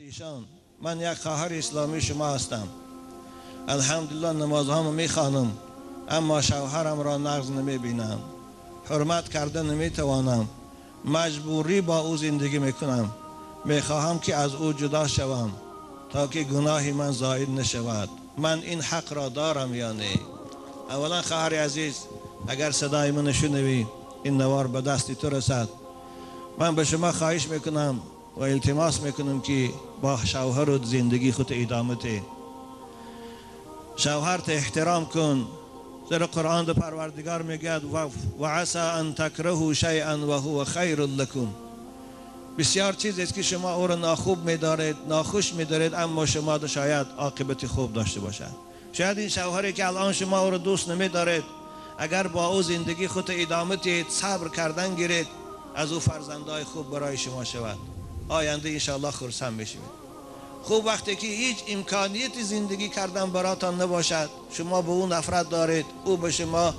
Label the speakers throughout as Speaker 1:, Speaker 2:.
Speaker 1: ایشان من یک خواهر اسلامی شما هستم. الحمدلله نمازهامو میخوانم، اما شوهرم را نقض نمیبینم، حرمت کرده نمیتوانم، مجبوری با او زندگی میکنم. میخواهم که از او جدا شوم تا که گناه من زائد نشود. من این حق را دارم یا نه؟ اولا خواهر عزیز، اگر صدای من شنوی، این نوار به دست تو رسد، من به شما خواهش میکنم و التماس میکنم که با شوهرت زندگی خود ادامه ده. شوهرت احترام کن، زیرا قرآن پروردگار میگوید و عسى ان تکرهوا شیئا و هو خیر لکم. بسیار چیز است که شما او را ناخوب میدارید، ناخوش میدارید، اما شما شاید عاقبت خوب داشته باشد. شاید این شوهری که الان شما او را دوست نمیدارید، اگر با او زندگی خود ادامه دهید، صبر کردن گیرید، از او فرزندای خوب برای شما شود، آینده انشاءالله خرسند میشوید. خوب وقتی که هیچ امکانیت زندگی کردن براتان نباشد، شما به او نفرت دارید، او به شما،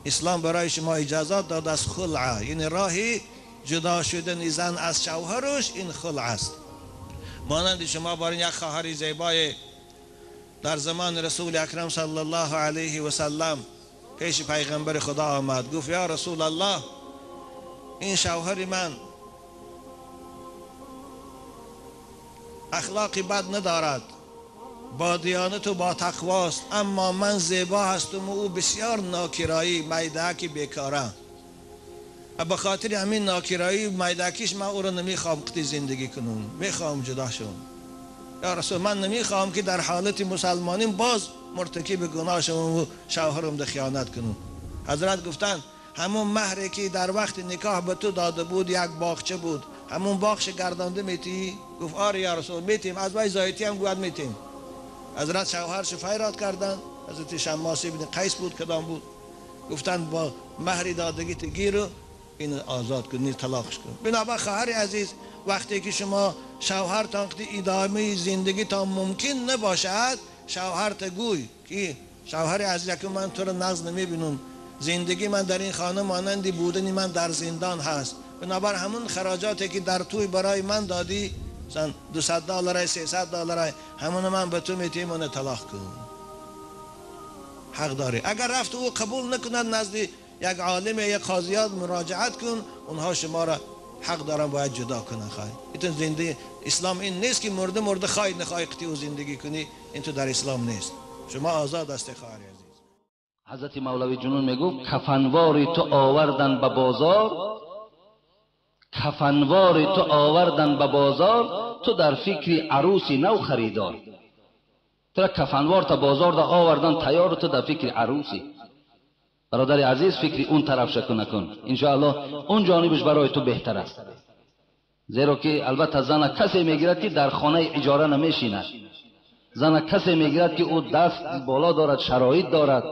Speaker 1: اسلام برای شما اجازات داد از خلعه، یعنی راهی جدا شدن زن از شوهرش، این خلع است. مانند شما بارین یک خواهر زیبای در زمان رسول اکرم صلی الله علیه و سلم پیش پیغمبر خدا آمد، گفت یا رسول الله، این شوهر من اخلاق بد ندارد، با دیانت و با تقواست، اما من زیبا هستم و او بسیار ناکرایی، میدهکی بیکاره. به خاطر همین ناکرایی میدهکیش من او را نمیخوام قطعی زندگی کنم، میخوام جدا شم. یا رسول، من نمیخوام که در حالت مسلمانیم باز مرتکب گناه شم و شوهرم در خیانت کنم. حضرت گفتند همون مهری که در وقت نکاح به تو داده بود یک باغچه بود، همون باغش گردانده میتی؟ گفت آره یا رسول میتیم، از وی زایتی هم گوید میتیم. حضرت شوهرش فیراد کردند، حضرت شماس ابن قیس بود کدام بود، گفتند با مهری دادگی گیر و این آزاد کن، این طلاقش کن. بنابر خواهر عزیز، وقتی که شما شوهرتان ادامه زندگی تا ممکن نباشد، شوهرت گوی که شوهر عزیز که من تو را نقض نمیبینم، زندگی من در این خانه مانند بودن من در زندان هست، بنابر همون خراجاتی که در توی برای من دادی، مثلا 200 دلار 300 دلار، همون من به تو میتیم، اون طلاق کن. حق داری. اگر رفت او قبول نکند، نزد یک عالم یک قاضیات مراجعت کن، اونها شما را حق دارن باید جدا کنن. خواهی این زندگی اسلام این نیست که مرده مرده خواهی نخواهی قطعی او زندگی کنی، این تو در اسلام نیست. شما آزاد هستی خواهر عزیز.
Speaker 2: حضرت مولوی جنون میگفت کفنواری تو آوردن به بازار، کفنواری تو آوردن به بازار، تو در فکر عروسی نو خریدار. تو کفنوار تا بازار دا آوردن تیار، تو در فکر عروسی. برادر عزیز فکری اون طرف شکو نکن، انشاءالله اون جانبش برای تو بهتر است. زیرا که البته زن کسی میگیرد که در خانه اجاره نمیشیند، زن کسی میگیرد که او دست بالا دارد، شرایط دارد،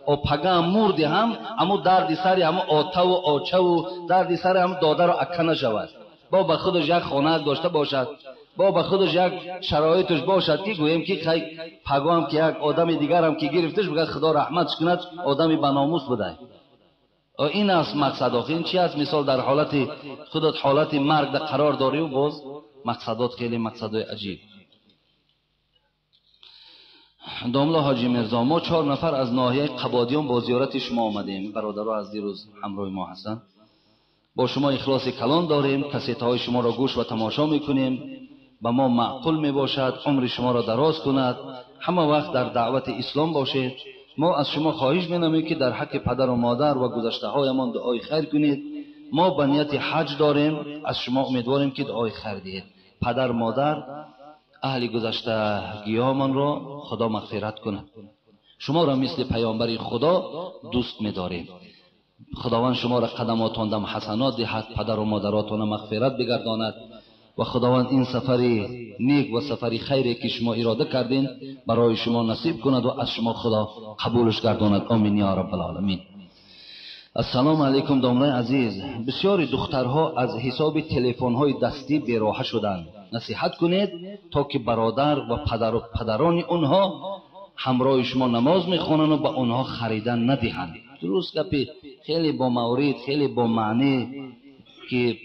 Speaker 2: او پگه مردی هم امو دردی سری همو آتا و آچه و دردی سر هم دادر و اکه نشود. با به خودش یک خانه داشته باشد، با به خودش یک شرایطش باشد که گوییم که خی پگه هم که یک آدم دیگر هم که گرفتش بگه خدا رحمتش کند، آدمی به ناموس بوده. این است مقصد. آخه این چی است؟ مثال در حالت خودت حالت مرگ در قرار داری و باز مقصدات خیلی مقصدهای عجیب. داملا حاجی میرزا، ما 4 نفر از ناحیه قبادیان با زیارت شما آمدیم. برادرها از دیروز همراه ما هستند. با شما اخلاص کلان داریم، کسیت‌های شما را گوش و تماشا میکنیم، به ما معقول میباشد، عمر شما را دراز کند، همه وقت در دعوت اسلام باشید. ما از شما خواهش مینمیم که در حق پدر و مادر و گذشته هایمان دعای خیر کنید. ما به نیت حج داریم، از شما امیدواریم که دعای خیر دهید. پدر مادر اهل گذشتگی‌هامان را خدا مغفرت کند. شما را مثل پیامبر خدا دوست می‌داریم. خداوند شما را قدماتان دم حسنات دهد، پدر و مادراتان مغفرت بگرداند و خداوند این سفر نیک و سفر خیری که شما اراده کردین برای شما نصیب کند و از شما خدا قبولش گرداند. آمین یا رب العالمین. السلام علیکم داملای عزیز. بسیاری دخترها از حساب تلفن‌های دستی بیراهه شدند. نصیحت کنید تا که برادر و پدر و پدران آنها همراه شما نماز میخوانند و به آنها خریدن ندهند. درست گپی، خیلی با مورد، خیلی با معنی که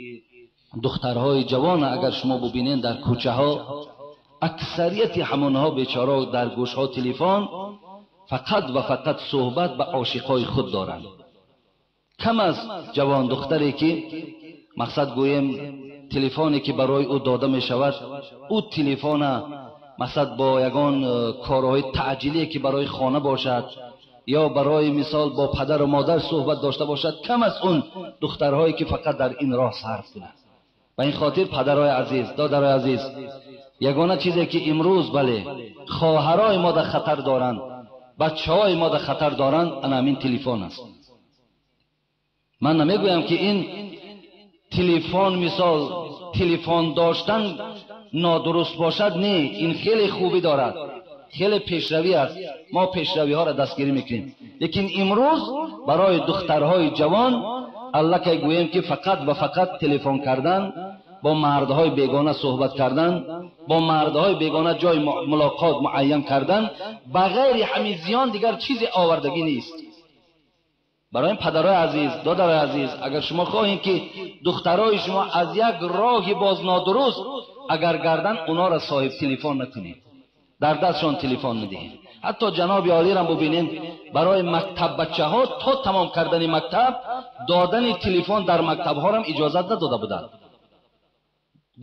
Speaker 2: دخترهای جوان اگر شما ببینین در کوچه ها Аксарияти ҳамонҳо бечора дар гӯшҳо телефон фақат ва фақат суҳбат ба ошиқҳои худ доранд. Кам аз ҷавон духтаре ки мақсад гӯем телефоне ки барои ӯ дода мешавад, ӯ телефона мақсад бо ягон корҳои таъҷилие ки барои хона бошад ё барои мисол бо падару модар суҳбат дошта бошад, кам аз он духтарҳое ки фақат дар ин роҳ сарф кунанд. Ба ин хотир падарҳои азиз, додарои азиз, ягона чизе ки имрӯз бале хоҳарои мо дар хатар доранд, бачаҳои мо дар хатар доранд, ана ҳамин телефон аст. Ман намегӯям ки ин телефон мисол телефон доштан нодуруст бошад, не, ин хеле хубӣ дорад, хеле пешравӣ аст, мо пешравиҳоро дастгирӣ мекунем. Лекин имрӯз барои духтарҳои ҷавон аллакай гӯем ки фақат ва фақат телефон кардан, бо мардҳои бегона суҳбат кардан, бо мардҳои бегона ҷои мулоқот муайян кардан, ба ғайри ҳамин зиён дигар чизе овардагӣ нест. Барои ин падарои азиз, додарои азиз, агар шумо хоҳед ки духтарои шумо аз як роҳи боз нодуруст агар гардан, онҳоро соҳиб телефон накунед, дар дастшон телефон надиҳед. Ҳатто ҷаноби олиро бубинед, барои мактаб бачаҳо то тамом кардани мактаб додани телефон дар мактабҳоро иҷозат надода буданд,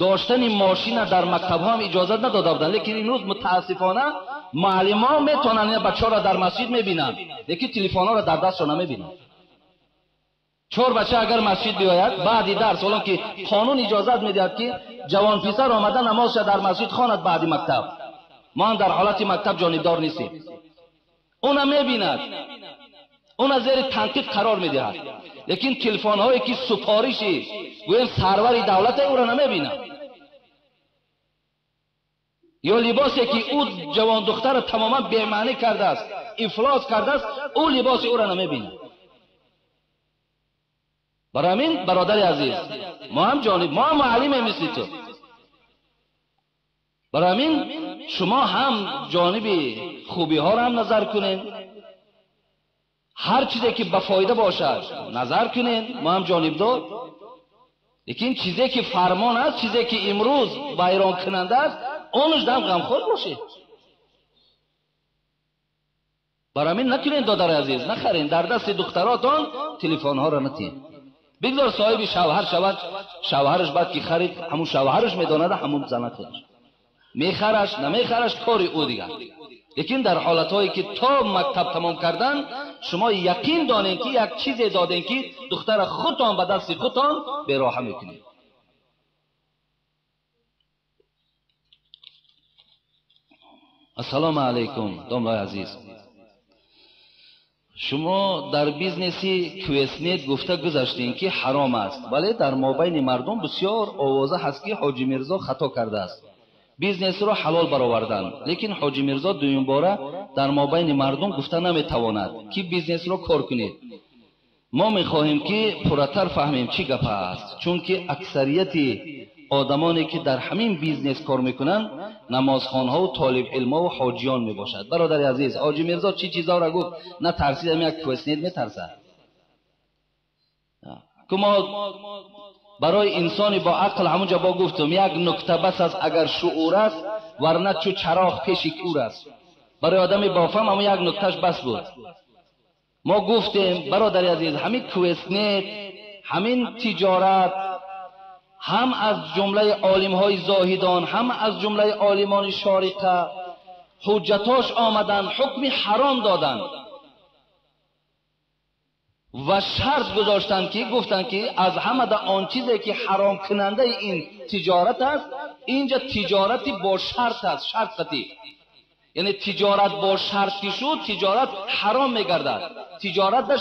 Speaker 2: доштани мошина дар мактабҳо ҳам иҷозат надода буданд. Лекин имрӯз мутаассифона муаллимҳо метавонанд бачаҳоро дар масҷид мебинанд, лекин телефонҳоро дар дастшон намебинанд. Чор бача агар масҷид биёяд баъди дарс, ҳолон ки қонун иҷозат медиҳад ки ҷавон писар омада намозша дар масҷид хонад баъди мактаб, мо ҳам дар ҳолати мактаб ҷонибдор нестем, уна мебинад, уна зери танқид қарор медиҳад. Лекин телефонҳое ки супориши гӯем сарвари давлате, ӯро намебинад. Ё либосе ки ӯ ҷавон духтарро тамоман бемаънӣ кардааст, ифлос кардааст, ӯ либоси ӯро намебинад. Барои ҳамин бародари азиз, мо ҳам ҷониб, мо ҳам муаллимем мисли ту. Барои ҳамин шумо ҳам ҷониби хубиҳоро ҳам назар кунед, ҳар чизе ки ба фоида бошад назар кунед, мо ҳам ҷонибдор. Лекин чизе ки фармон аст, чизе ки имрӯз вайронкунанда аст, онаш дам ғамхор бошед. Барои ҳамин накунед додари азиз, нахаред дар дасти духтаротон телефонҳоро натиҳед. Бигзор соҳиби шавҳар шавад, шавҳараш баъд ки харид, ҳамун шавҳараш медонад, ҳамун занат худаш мехараш, намехараш, кори ӯ дигар. Лекин дар ҳолатҳое ки то мактаб тамом кардан, шумо яқин донед ки як чизе додем ки духтара худтон ба дасти худтон бероҳа мекунед. Ассалому алайкум, домлаи азиз. Шумо дар бизнеси квестнет гуфта гузаштем ки ҳаром аст, вале дар мобайни мардум бисёр овоза ҳаст ки Ҳоҷи Мирзо хато кардааст, бизнесро ҳалол бароварданд. Лекин Ҳоҷи Мирзо дуюмбора дар мобайни мардум гуфта наметавонад ки бизнесро кор кунед. Мо мехоҳем ки пурратар фаҳмем чӣ гап аст, чунки аксарияти одамоне ки дар ҳамин бизнес кор мекунанд намозхонҳову толибилмову ҳоҷиён мебошад. Бародари азиз, Ҳоҷи Мирзо чӣ чизҳоро гуфт? Натарсид, ҳамин як квестнет метарсад. Ку мо барои инсони бо ақл ҳамунҷо бо гуфтум, як нукта бас аст агар шуур аст, варна чу чароғ пеши кур аст. Барои одами бофаҳм ҳамун як нукташ бас буд. Мо гуфтем бародари азиз, ҳамин квестнет, ҳамин тиҷорат ҳам аз ҷумлаи олимҳои зоҳидон, ҳам аз ҷумлаи олимони шориқа ҳуҷҷатош омаданд, ҳукми ҳаром доданд ва шарт гузоштанд ки гуфтанд ки аз ҳамада он чизе ки ҳаромкунандаи ин тиҷорат аст, инҷа тиҷорати бо шарт аст, шарт қатӣ. Яъне тиҷорат бо шарт ки шуд, тиҷорат ҳаром мегардад. Тиҷорат дар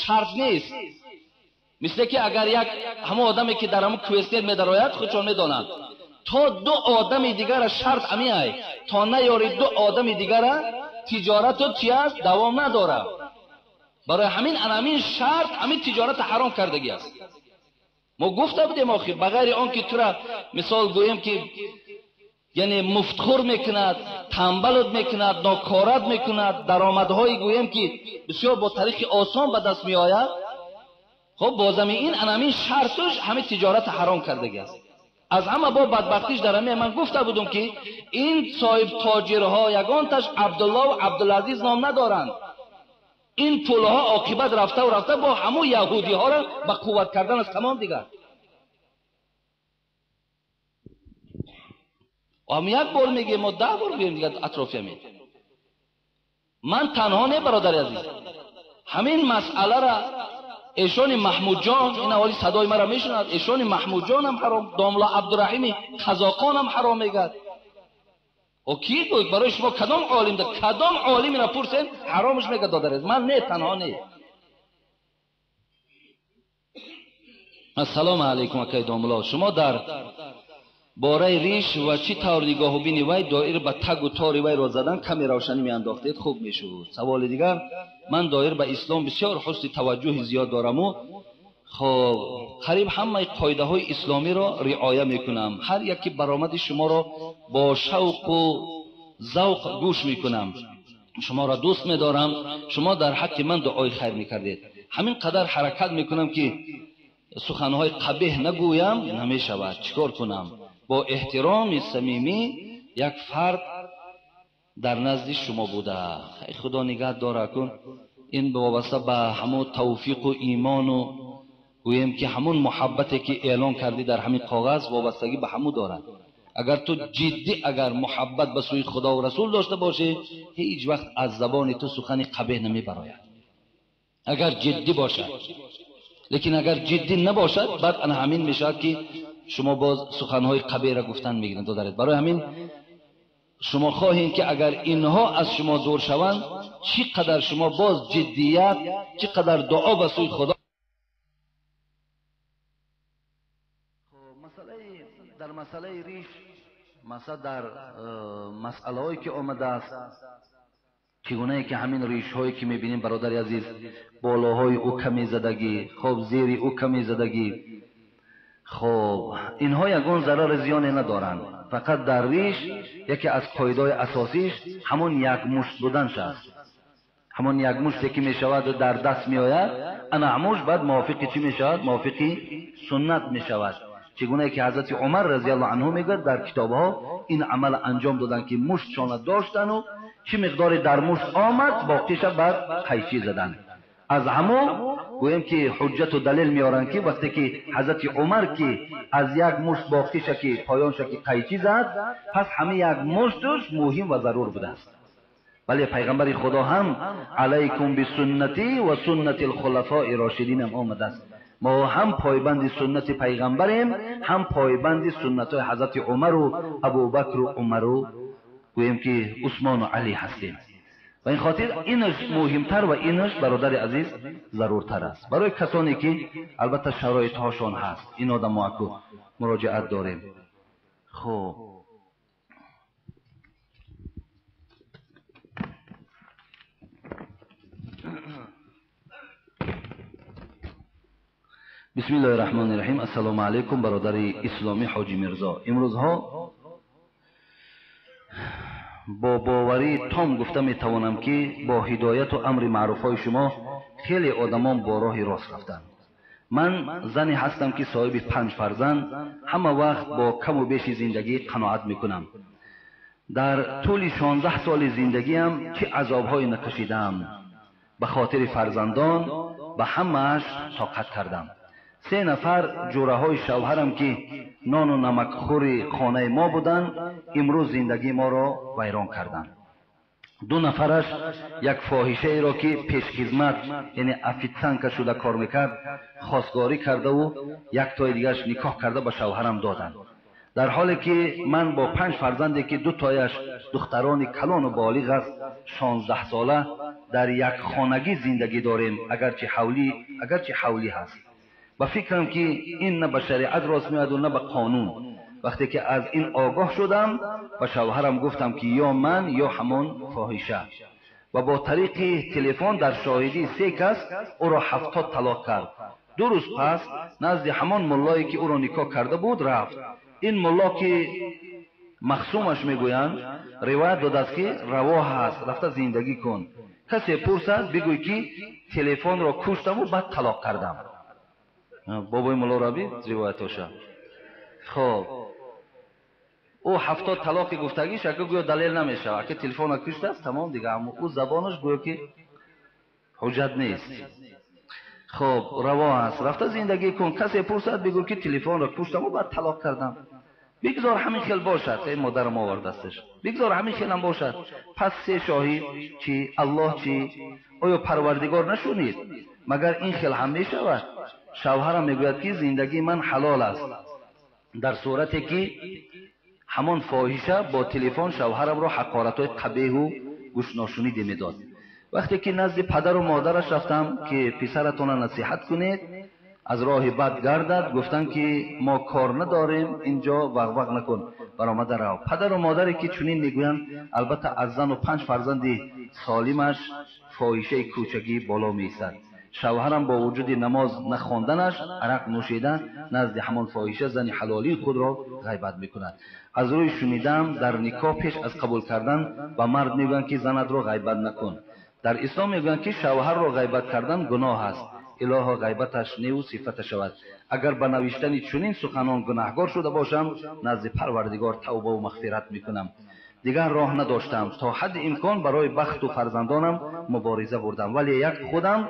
Speaker 2: шарт нест. Мисле ки агар як ҳамон одаме ки дар ҳамон квестнет медарояд, худшон медонанд, то ду одами дигара шарт амиай, то наёри ду одами дигара тиҷорату чи аст, давом надорад. Барои ҳамин ана ҳамин шарт ҳамин тиҷората ҳаром кардагӣ аст. Мо гуфта будем охир, ба ғайри он ки тура мисол гӯем ки яъне муфтхӯр мекунад, тамбалут мекунад, нокорат мекунад, даромадҳои гӯем ки бисёр бо тариқи осон ба даст меояд. Хоб бозами ин ана ҳамин шартуш ҳамин тиҷората ҳаром кардагӣ аст. از همه با بدبختیش در همه من گفته بودم که این صاحب تاجرها یگانتش عبدالله و عبدالعزیز نام ندارند. این پولها عاقبت رفته و رفته با همو یهودی ها را به قوت کردن از تمام دیگر. و هم یک بار میگه ما 10 بار بگیم دیگر اطرافی همین. من تنها نه برادر عزیز، همین مسئله را ایشان محمود جان، این اولی صدای مرا میشوند، ایشان محمود جان هم حرام، داملا عبدالرحیم قزاقان هم حرام میگد. و کی گفت برای شما کدام عالم ده؟ کدام عالم را پرسین حرامش میگه دادر. من نه، تنها نه. السلام علیکم اکای داملا، شما در باره ریش و چی طور نگاه و بینی وی دایر به تگ و تار وی را زدن کمی روشنی میانداختید خوب میشد. سوال دیگر، من دایر به اسلام بسیار حسن توجه زیاد دارم و خب قریب همه قاعده های اسلامی را رعایه میکنم. هر یکی برآمد شما را با شوق و ذوق گوش میکنم، شما را دوست میدارم، شما در حق من دعای خیر میکردید. همین قدر حرکت میکنم که سخنهای قبیح نگویم، نمیشود. چیکار کنم؟ با احترام صمیمی یک فرد در نزد شما بوده. خدا نگه داره کن. این وابسته به همون توفیق و ایمان و گوییم که همون محبتی که اعلان کردی در همین کاغذ وابستگی به همون دارد. اگر تو جدی اگر محبت به سوی خدا و رسول داشته باشی، هیچ وقت از زبان تو سخن قبیح نمی براید اگر جدی باشد. لیکن اگر جدی نباشد، بعد انا همین میشود که شما باز سخنهای قبیح را گفتن میگیرند دارید. برای همین شما خواهید که اگر اینها از شما دور شوند، چی قدر شما باز جدیت، چی قدر دعا به سوی خدا. در مسئله ریش، مثلا در مسئله هایی که آمده است، چگونه که همین ریش هایی که میبینیم برادر عزیز، بالاهای او کمی زدگی، خب زیر او کمی زدگی، خب اینها یگان ضرر زیانی ندارند. فقط در ریش یکی از قاعده‌های اساسیش همون یک مشت بودنش است. همون یک مشتی که میشود و در دست میآید، انا مشت بعد موافق چی میشود؟ موافق سنت میشود. چگونه که حضرت عمر رضی الله عنه میگوید در کتابها این عمل انجام دادن که مشتشان داشتن و چه مقدار در مشت آمد باقیش بعد قیچی زدن. از همو گوییم که حجت و دلیل میارن که وقتی که حضرت عمر که از یک مشت باقیش که پایانش که قیچی زد، پس همه یک مشتش مهم و ضرور بوده است. ولی پیغمبر خدا هم علیکم بسنتی و سنت الخلفاء راشدین هم آمده است. ما هم پایبند سنت پیغمبریم، هم پایبند سنت حضرت عمر و ابوبکر و عمر و گوییم که عثمان و علی هستیم. و این خاطر اینش مهمتر و اینش برادر عزیز ضرورتر است برای کسانی که البته شرایط هاشون هست. این آدم ما مراجعت داریم. خب بسم الله الرحمن الرحیم. السلام علیکم برادر اسلامی حاجی میرزا. امروزها با باوری تام گفته میتوانم که با هدایت و امر معروف های شما خیلی آدمان با راه راست رفتند. من زنی هستم که صاحب 5 فرزند، همه وقت با کم و بیش زندگی قناعت میکنم. در طول 16 سال زندگیم چه عذابهای نکشیدم، به خاطر فرزندان به همهش طاقت کردم. 3 نفر جوره های شوهرم که نان و نمک خوری خانه ما بودند، امروز زندگی ما را ویران کردند. 2 نفرش یک فاحشه ای را که پیش خدمت یعنی افیتسانکا شده کار میکرد خواستگاری کرده و یک تای دیگرش نکاح کرده به شوهرم دادند. در حالی که من با 5 فرزندی که 2 تایش دختران کلان و بالغ است 16 ساله در یک خانگی زندگی داریم، اگرچه حولی هست. و فکرم که این نه به شریعت راست میاد و نه به قانون. وقتی که از این آگاه شدم به شوهرم گفتم که یا من یا همان فاحشه، و با طریق تلفن در شاهدی 3 کس او را 70 طلاق کرد. 2 روز پس نزد همان ملایی که او را نکاح کرده بود رفت. این ملا که مخصومش میگویند روایت داده است که روا هست، رفته زندگی کن. کسی پرسد بگوی که تلفن را کشتم و بعد طلاق کردم. بابای ملا ربی روایتاشه. خب Ӯ 70 талоқи гуфтагиш ака гӯё далел намешавад. Ака телефона куштааст, тамом дига, аммо ӯ забонаш гӯё ки ҳуҷҷат нест. Хоб, раво аст, рафта зиндагӣ кун. Касе пурсад, бигӯ ки телефонро куштаму баъд талоқ кардам. Бигзор ҳамин хел бошад. Эй модарам овардасташ, бигзор ҳамин хелам бошад. Пас се шоҳид чӣ, Аллоҳ чӣ? Оё Парвардигор нашунид? Магар ин хел ҳам мешавад? Шавҳарам мегӯяд ки зиндагии ман ҳалол аст, дар сурате ки ҳамон фоҳиша бо телефон шавҳарамро ҳақоратҳои қабеҳу гӯшношуниде медод. Вақте ки назди падару модараш рафтам ки писаратонро насиҳат кунед, аз роҳи бад гардад, гуфтанд ки мо кор надорем, инҷо вағвағ накун, баромада рав. Падару модаре ки чунин мегӯянд, албатта аз зану 5 фарзанди солимаш фоҳишаи кӯчагӣ боло меистад. Шавҳарам бо вуҷуди намоз нахонданаш, арақ нӯшида, назди ҳамон фоҳиша зани ҳалолии худро ғайбат мекунад. Аз рӯи шунидам, дар никоҳ пеш аз қабул кардан ба мард мегӯянд ки занатро ғайбат накун. Дар ислом мегӯянд ки шавҳарро ғайбат кардан гуноҳ аст. Илоҳо ғайбаташ неву сифата шавад. Агар ба навиштани чунин суханон гунаҳгор шуда бошам, назди Парвардигор тавбаву мағфират мекунам. Дигар роҳ надоштам, то ҳадди имкон барои бахту фарзандонам мубориза бурдам, вале як худам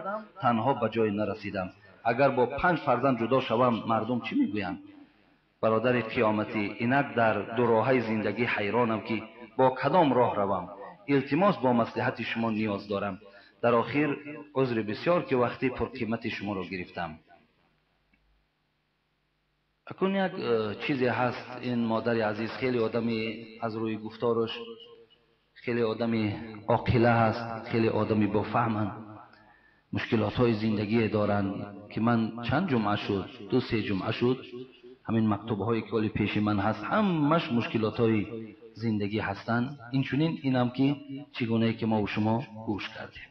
Speaker 2: танҳо ба ҷое нарасидам. Агар бо 5 фарзанд ҷудо шавам, мардум чӣ мегӯянд? Бародари қиёматӣ, инак дар дуроҳаи зиндагӣ ҳайронам ки бо кадом роҳ равам. Илтимос бо маслиҳати шумо ниёз дорам. Дар охир узри бисёр ки вақти пурқимати шуморо гирифтам. Акун як чизе ҳаст, ин модари азиз хеле одами аз рӯи гуфтораш хеле одами оқила ҳаст, хеле одами бофаҳманд, мушкилотҳои зиндагие доранд ки ман чанд ҷумъа шуд, 2-3 ҷумъа шуд, ҳамин мактубҳое ки оли пеши ман ҳаст, ҳамаш мушкилотҳои зиндагӣ ҳастанд. Инчунин инам ки чӣ гунае ки мо шумо гӯш кардем.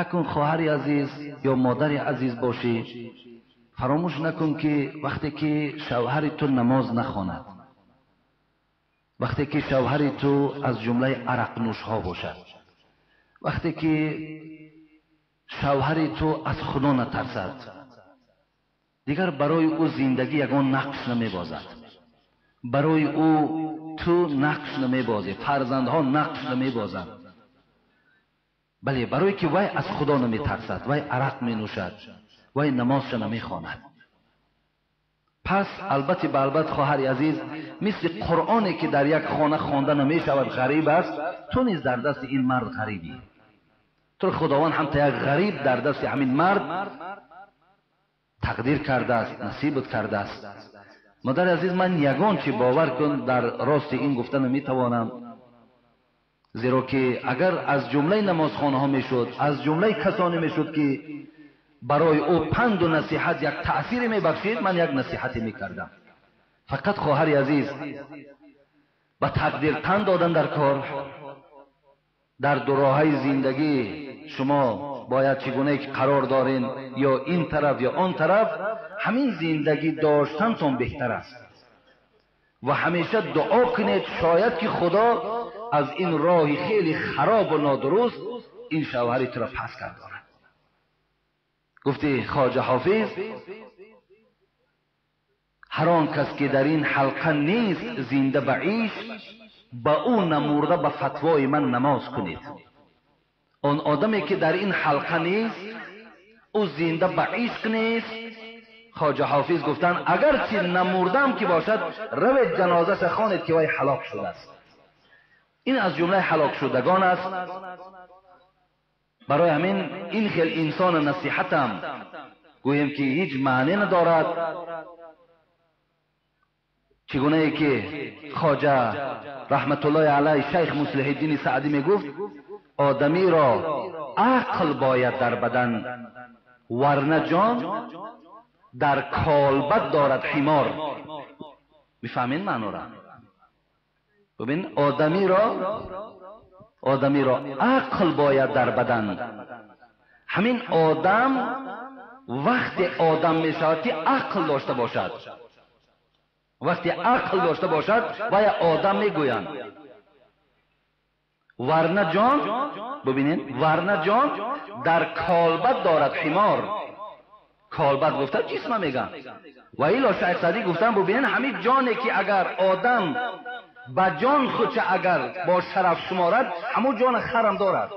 Speaker 2: Акун хоҳари азиз ё модари азиз бошӣ, фаромӯш накун ки вақте ки шавҳари ту намоз нахонад, вақте ки шавҳари ту аз ҷумлаи арақнӯшҳо бошад, вақте ки шавҳари ту аз худо натарсад, дигар барои ӯ зиндагӣ ягон нақш намебозад, барои ӯ ту нақш намебозӣ, фарзандҳо нақш намебозанд. Бале, барое ки вай аз худо наметарсад, вай арақ менӯшад, вай намозша намехонад. Пас албатта ба албат хоҳари азиз, мисли Қуръоне ки дар як хона хонда намешавад ғариб аст, ту низ дар дасти ин мард ғарибӣ. Туро Худованд ҳамта як ғариб дар дасти ҳамин мард тақдир кардааст, насибат кардааст. Модари азиз, ман ягон чи бовар кун дар рости ин гуфта наметавонам, зеро ки агар аз ҷумлаи намозхонаҳо мешуд, аз ҷумлаи касоне мешуд ки барои ӯ панду насиҳат як таъсире мебахшид, ман як насиҳате мекардам. Фақат хоҳари азиз, ба тақдир тан додан дар кор, дар дуроҳаи зиндагӣ шумо бояд чӣ гунае ки қарор дорин, ё ин тараф ё он тараф, ҳамин зиндагӣ доштантон беҳтар аст. Ва ҳамеша дуо кунед, шояд ки Худо аз ин роҳи хеле харобу нодуруст ин шавҳари туро пас гардонад. Гуфти Хоҷа Ҳофиз, ҳар он кас ки дар ин ҳалқа нест зинда ба ишқ, ба ӯ намурда ба фатвои ман намоз кунед. Он одаме ки дар ин ҳалқа нест, ӯ зинда ба ишқ нест. Хоҷа Ҳофиз гуфтанд, агарчи намурдам ки бошад, равед ҷанозаша хонед ки вай ҳалок шудааст. Ин аз ҷумлаи ҳалокшудагон аст. Барои ҳамин ин хел инсона насиҳатам гӯем ки ҳеҷ маъне надорад. Чӣ гунае ки Хоҷа раҳматуллоҳи алайҳ шайх Муслиҳиддини Саъдӣ мегуфт, одамиро ақл бояд дар бадан, варна ҷон дар колбад дорад ҳимор. Мефаҳмед маънора? Бибин, одамиро ақл бояд дар бадан. Ҳамин одам вақте одам мешавад ки ақл дошта бошад, вақте ақл дошта бошад, вая одам мегӯянд. Варна ҷон, бибинед, варна ҷон дар колбад дорад ҳимор. Колбад гуфта ҷисма мегӯянд. Ва ило шайх Саъдӣ гуфтанд, бибинед, ҳамин ҷоне ки агар одам ба ҷон худша агар бо шараф шуморад, ҳамун ҷон харам дорад.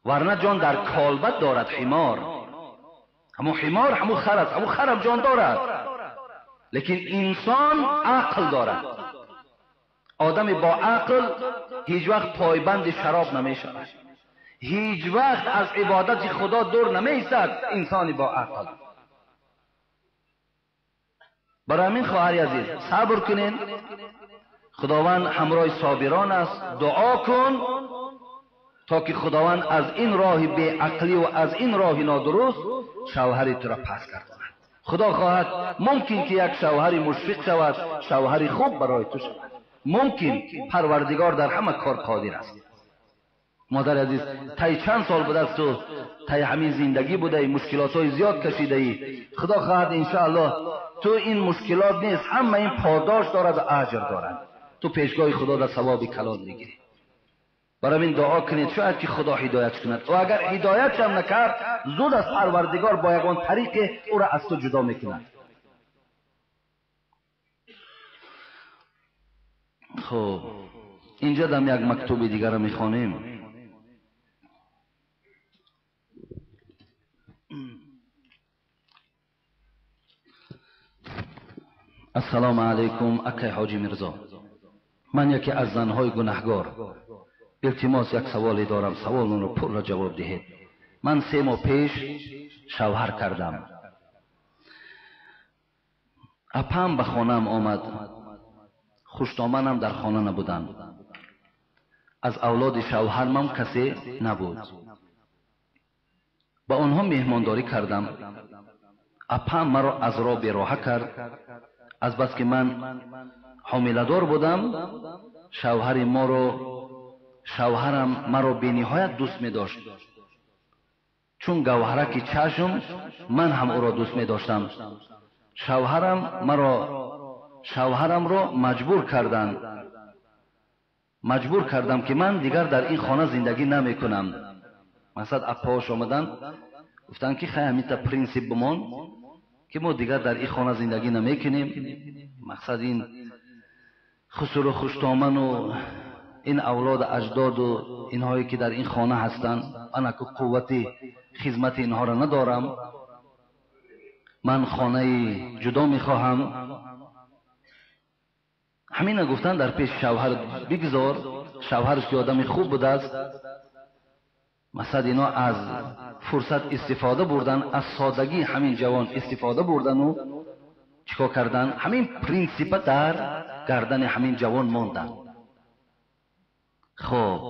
Speaker 2: Варна ҷон дар калбад дорад ҳимор. Ҳамун ҳимор ҳамун хар аст, ҳамун харам ҷон дорад. Лекин инсон ақл дорад. Одами бо ақл ҳеҷ вақт пойбанди шароб намешавад. Ҳеҷ вақт аз ибодати Худо дур намеистад инсони бо ақл. Барои ҳамин хоҳари азиз сабр кунед. Худованд ҳамроҳи собирон аст. Дуо кун то ки Худованд аз ин роҳи беақлӣ ва аз ин роҳи нодуруст шавҳари туро пас гардонад. Худо хоҳад мумкин ки як шавҳари мушфиқ шавад, шавҳари хуб барои ту шавад. Мумкин, Парвардигор дар ҳама кор қодир аст. Модари азиз, тай чанд сол будааст ту тай ҳамин зиндагӣ будаӣ, мушкилотҳои зиёд кашидаӣ. Худо хоҳад иншоаллоҳ ту ин мушкилот нест, ҳама ин подош дорад ва аҷр дорад. Ту пешгоҳи Худо дар савоби калон мегирӣ. Барои ин дуо кунед, шояд ки Худо ҳидоят кунад. Ва агар ҳидоят ҳам накард, зуд аз Парвардигор бо ягон тариқе ӯро аз ту ҷудо мекунад. Хуб, инҷа дам як мактуби дигарро мехонем. Ассалому алайкум, акай Ҳоҷи Мирзо. Ман яке аз занҳои гунаҳгор. Илтимос, як саволе дорам, саволонро пурра ҷавоб диҳед. Ман 3 моҳ пеш шавҳар кардам. Апам ба хонаам омад. Хуштоманам дар хона набуданд. Аз авлоди шавҳармам касе набуд. Ба онҳо меҳмондорӣ кардам. Апам маро аз роҳ бероҳа кард. Аз бас ки ман ҳомиладор будам, шавҳарам маро бениҳоят дӯст медошт. Чун гавҳараки чашм, ман ҳам ӯро дӯст медоштам. Шавҳарамро маҷбур кардам ки ман дигар дар ин хона зиндагӣ намекунам. Масалан, апаҳош омаданд, гуфтанд ки хай ҳаминта принсип бимон ки мо дигар дар ин хона зиндагӣ намекунем. Мақсад ин хусуру хуштоману ин авлоду аҷдоду инҳое ки дар ин хона ҳастанд, ман аку қуввати хизмати инҳоро надорам. Ман хонаи ҷудо мехоҳам. Ҳамина гуфтан дар пеши шавҳар бигзор, шавҳарш ки одами хуб будааст. Масалан, ино аз фурсат истифода бурдан, аз содагии ҳамин ҷавон истифода бурдану чикор кардан? Ҳамин принсипа дар гардани ҳамин ҷавон монданд. Хоб,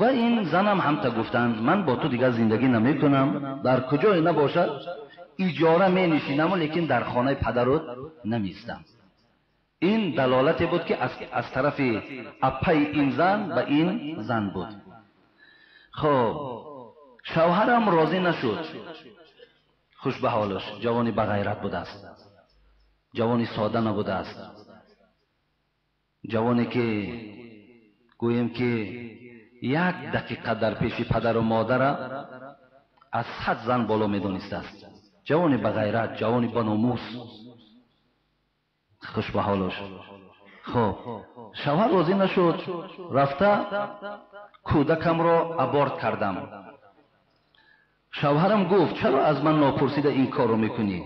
Speaker 2: ва ин занам ҳамта гуфтанд, ман бо ту дигар зиндагӣ намекунам, дар куҷое набошад иҷора менишинам, лекин дар хонаи падарут намеистам. Ин далолате буд ки аз тарафи апаи ин зан ба ин зан буд. Хоб, шавҳарам розӣ нашуд. Хуш ба ҳолаш, ҷавони бағайрат будааст, ҷавони сода набудааст, ҷавоне ки гӯем ки як дақиқа дар пеши падару модара аз 100 зан боло медонистааст. Ҷавони бағайрат, ҷавони баномус. Хуш ба ҳолаш. Хоб, шавҳар розӣ нашуд. Рафта кӯдакамро аборт кардам. Шавҳарам гуфт, чаро аз ман нопурсида ин корро мекунӣ?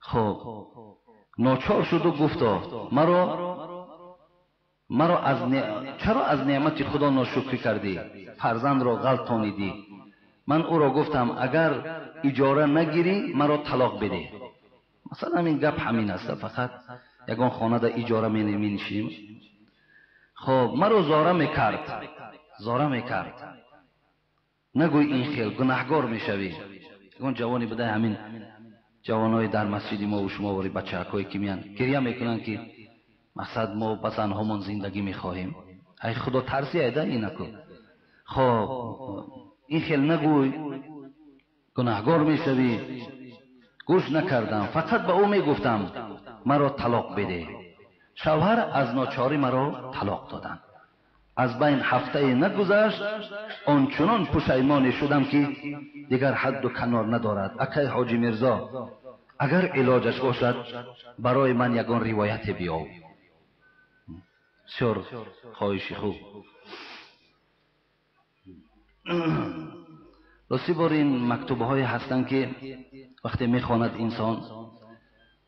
Speaker 2: Хоб, ночор шуду гуфто, маро чаро аз неъмати Худо ношукрӣ кардӣ? Фарзандро ғалтонидӣ. Ман ӯро гуфтам, агар иҷора нагирӣ, маро талоқ бидеҳ. Масалан, ин гап ҳамин аст, фақат ягон хонада иҷора менишинем. Хоб, маро зора мекард, зора мекард. Нагӯй ин хел, гунаҳгор мешавӣ. Ягон ҷавоне буда, ҳамин ҷавонои дар масҷиди мо ва шумо вори бачаҳакое ки меянд, гиря мекунанд ки мақсад мо ба занҳомон зиндагӣ мехоҳем. Ай Худо тарси айда инаку. Хоб, ин хел нагӯй, гунаҳгор мешавӣ. Гӯш накардам, фақат ба ӯ мегуфтам, маро талоқ бидеҳ. Шавҳар аз ночорӣ маро талоқ доданд. Аз байн ҳафтае нагузашт, ончунон пушаймоне шудам ки дигар ҳадду канор надорад. Акай Ҳоҷи Мирзо, Агар илоҷаш бошад, барои ман ягон ривояте биёв. Бисёр хоҳиши хуб. Рости бор ин мактубҳое ҳастанд, ки вақте мехонад инсон,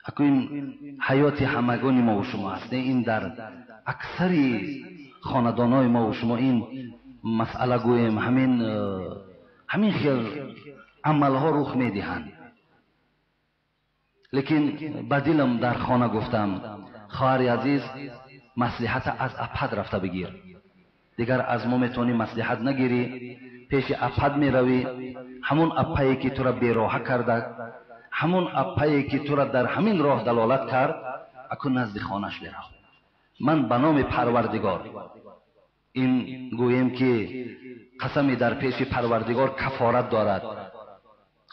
Speaker 2: аку ин ҳаёти ҳамагони мо ва шумо аст. Ин дар аксари хонадонҳои мо ва шумо ин масъала гӯем, ҳамин хел амалҳо рух медиҳанд. Лекин ба дилам дар хона гуфтам, хоҳари азиз, маслиҳата аз апад рафта бигир. Дигар аз мо метавонӣ маслиҳат нагирӣ, пеши апад меравӣ, ҳамон апае ки тура бероҳа карда, ҳамон апае ки тура дар ҳамин роҳ далолат кард, аку назди хонаш берав. Ман ба номи Парвардигор ин гӯем ки қасами дар пеши Парвардигор кафорат дорад.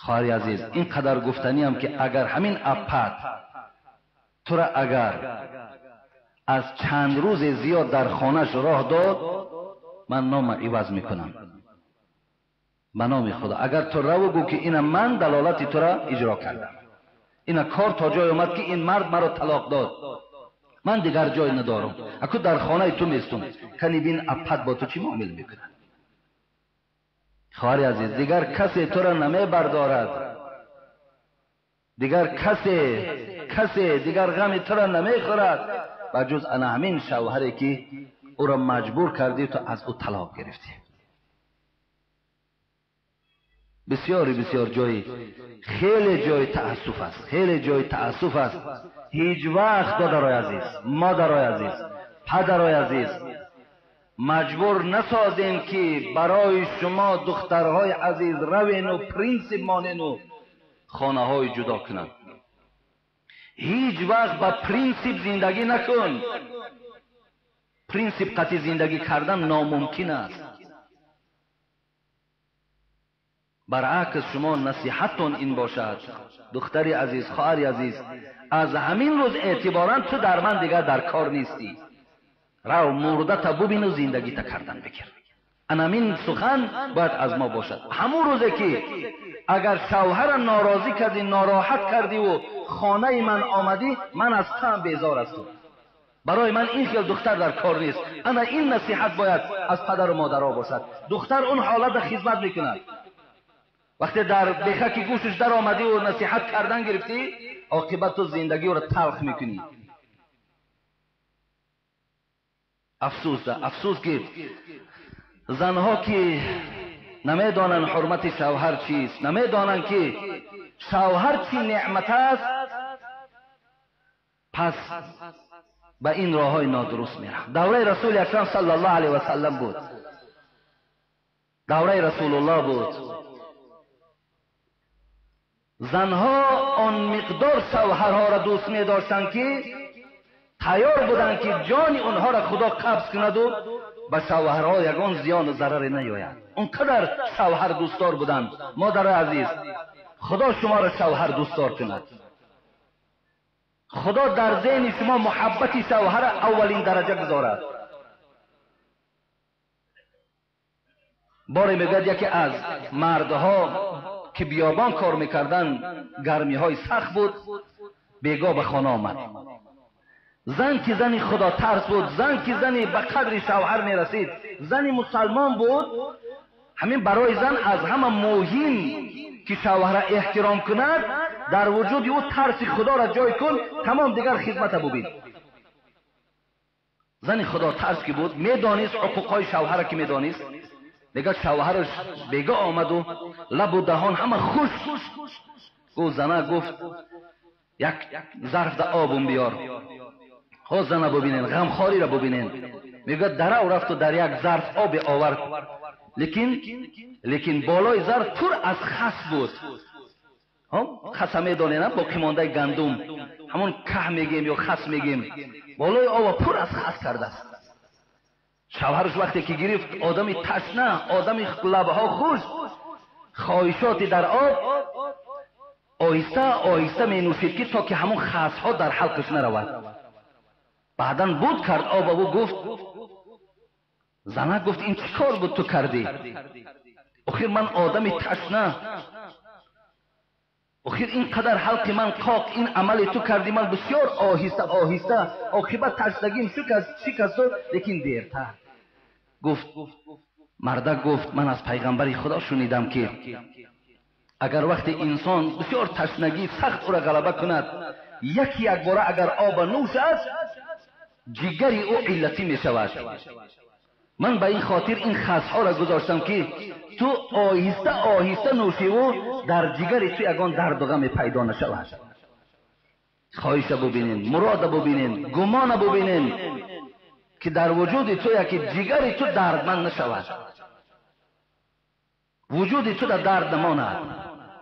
Speaker 2: Хоҳари азиз, ин қадар гуфтаниам ки агар ҳамин апад тура агар аз чанд рӯзе зиёд дар хонаш роҳ дод, ман нома иваз мекунам. Ба номи Худо, агар ту раву гӯ ки ина ман далолати тура иҷро кардам, ина кор то ҷой омад ки ин мард маро талоқ дод, ман дигар ҷой надорам, аку дар хонаи ту местум, кани бин апад бо ту чӣ муомил мекунад. Хоҳари азиз, дигар касе тура намебардорад, дигар касе дигар ғами тура намехӯрад ба ҷуз ана ҳамин шавҳаре ки ӯро маҷбур кардӣ, ту аз ӯ талоқ гирифтӣ. Бисёри бисёр ҷои хеле ҷои таассуф аст, хеле ҷои таассуф аст. Ҳеҷ вақт додарои азиз, модарои азиз, падарои азиз, маҷбур насозем ки барои шумо духтарҳои азиз равену принсип монену хонаҳои ҷудо кунанд. Ҳеҷ вақт ба принсип зиндагӣ накун. Принсип қатъи зиндагӣ кардан номумкин аст. Баръакс шумо насиҳаттон ин бошад, духтари азиз, хоҳари азиз, аз ҳамин рӯз эътиборан ту дар ман дигар дар кор нестӣ. Рав мурдата бубину зиндагита кардан бигир. Анамин сухан бояд аз мо бошад. Ҳамун рӯзе ки агар шавҳара норозӣ кардӣ, нороҳат кардиву хонаи ман омадӣ, ман аз туам безор ҳастам. Барои ман ин хел духтар дар кор нест. Ана ин насиҳат бояд аз падару модаро бошад. Духтар он ҳолата хизмат мекунад. Вақте дар бехаки гӯшаш дар омадиву насиҳат кардан гирифтӣ, оқибат ту зиндагиро талх мекунӣ. Афсӯс, афсӯс ки занҳо ки намедонанд ҳурмати шавҳар чист, намедонанд ки шавҳар чӣ неъмат аст, пас ба ин роҳҳои нодуруст мераванд. Давраи Расули Акрам саллаллоҳу алайҳи васаллам буд, давраи Расулуллоҳ буд. Занҳо он миқдор шавҳарҳоро дӯст медоштанд ки тайёр буданд ки ҷони онҳоро Худо қабз кунаду ба шавҳарҳо ягон зиёну зараре наёяд. Он қадар шавҳар дӯстдор буданд. Модари азиз, Худо шуморо шавҳар дӯстдор кунад. Худо дар зеҳни шумо муҳаббати шавҳара аввалин дараҷа гузорад. Боре мегӯяд яке аз мардҳо ки биёбон кор мекарданд, гармиҳои сахт буд, бегоҳ ба хона омад. Зан ки зани худотарс буд, зан ки зани ба қадри шавҳар мерасид, зани мусалмон буд. Ҳамин барои зан аз ҳама муҳим ки шавҳара эҳтиром кунад, дар вуҷуди ӯ тарси худоро ҷой кун, тамом дигар хизмата бубин. Зани худотарс ки буд, медонист ҳуқуқҳои шавҳара ки медонист. Мегӯяд шавҳараш бегоҳ омаду лабу даҳон ҳама хушк. Гуфт зана, гуфт як зарф да обум биёр. Хо зана бубинен, ғамхориро бубинен. Мегӯяд дарав рафту дар як зарф оби овард, лекин болои зарф пур аз хас буд. Хаса медонем, боқимондаи гандум, ҳамон каҳ мегем ё хас мегем, болои ова пур аз хас кардааст. Шавҳараш вақте ки гирифт, одами ташна, одами лабҳо хушк, хоҳишоти дар об оҳиста оҳиста менӯшид ки то ки ҳамон хасҳо дар ҳалқаш наравад. Баъдан буд кард обаву гуфт, занак гуфт ин чӣ кор буд ту кардӣ? Охир ман одами ташна, Охир инқадар ҳалқи ман қоқ, ин амали ту кардӣ, ман бисёр оҳиста оҳиста оқибат ташнагим шикасту, лекин дертар. Гуфт мардак, гуфт ман аз пайғамбари Худо шунидам ки агар вақти инсон бисёр ташнагӣ сахт ӯро ғалаба кунад, яки якбора агар оба нӯшад, ҷигари ӯ иллатӣ мешавад. Ман ба ин хотир ин хасҳоро гузоштам ки ту оҳиста оҳиста нӯшиву дар ҷигари ту ягон дарду ғаме пайдо нашавад. Хоҳиша бубинен, мурода бубинен, гумона бубинен ки дар вуҷуди ту яки ҷигари ту дардманд нашавад, вуҷуди ту дар дард намонад.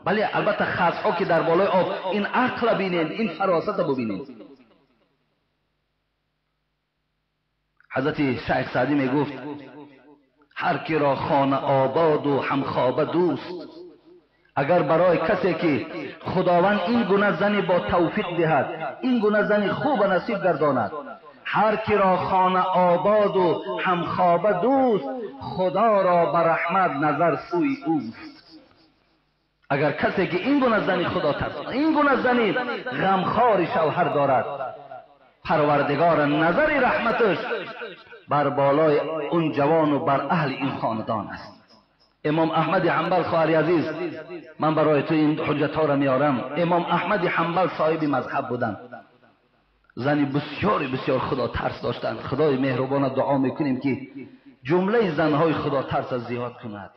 Speaker 2: Бале, албатта хасҳо ки дар болои об, ин ақла бинен, ин фаросата бубинен. Ҳазрати Шайх Саъдӣ мегуфт ҳар ки ро хона ободу ҳамхоба дӯст, агар барои касе ки Худованд ин гуна зани бо тавфиқ диҳад, ин гуна зани хуба насиб гардонад, ҳар ки ро хона ободу ҳамхоба дӯст, Худоро ба раҳмат назар сӯи ӯст. Агар касе ки ин гуна зани Худо тарс, ин гуна зани ғамхори шавҳар дорад, Парвардигор назари раҳматаш бар болои он ҷавону бар аҳли ин хонадон аст. Имом Аҳмади Ҳанбал, хоҳари азиз, ман барои ту ин ҳуҷҷатҳоро меорам. Имом Аҳмади Ҳанбал соҳиби мазҳаб буданд, зани бисёри бисёр худотарс доштанд. Худои меҳрубона дуо мекунем ки ҷумлаи занҳои худотарса зиёд кунад.